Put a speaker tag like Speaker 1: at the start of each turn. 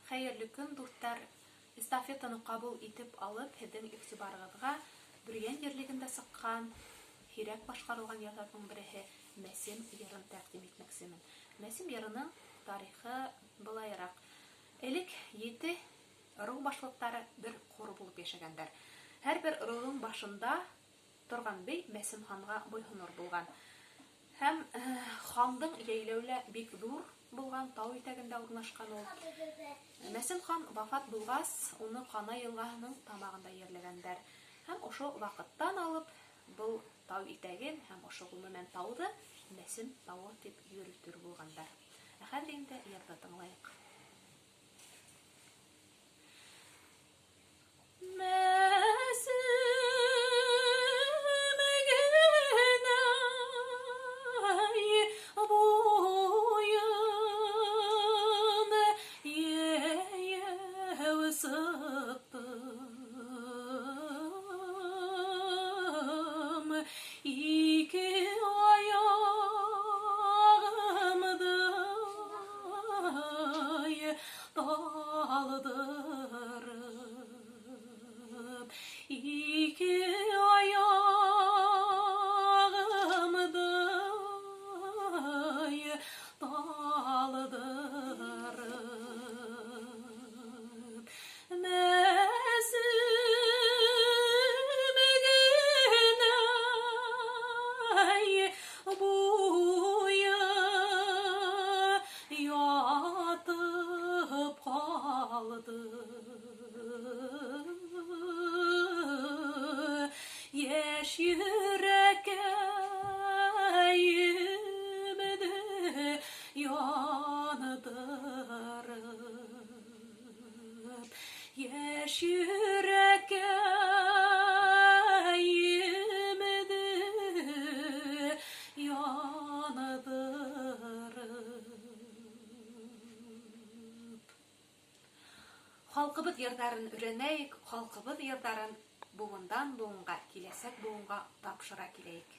Speaker 1: Хәйерле көн, дуҫтар! Эстафетаны ҡабул итеп алып, һеҙҙең иғтибарығыҙға Бөрйән ерлегендә сыҡҡан, һирәк башҡарылған йырҙарҙың береһе Мәсем йырын тәҡдим итмәксемен. Мәсем йырының тарихы былайыраҡ. Элек ете ырыу башлыҡтары бер ҡор булып йәшәгәндәр. Һәр бер ырыуҙың башында торған бей Мәсем ханға буйһонор булған. Һәм хандың йәйләүе лә бик ҙур булған, тау итәгендә урынлашҡан ул. Мәсем хан вафат булғас, уны Ҡана йылғаһының тамағында ерләгәндәр. Һәм ошо ваҡыттан алып был тау итәген һәм ошо ғөмүмән тауҙы Мәсем тауы тип йөрөтөр булғандар. Ә хәҙер инде йырҙы тыңлайыҡ. Ике аяғымды Талдырып, ике аяғымды талдырып, Мәсем генә буйы Ятып ҡалды Йәш йөрәккәйемде яндырып, Йәш йөрәккәйемде яндырып. Халҡыбыҙ йырҙарын өйрәнәйек, халҡыбыҙ йырҙарын быуындан-быуынға, киләсәк быуынға тапшыра киләйек.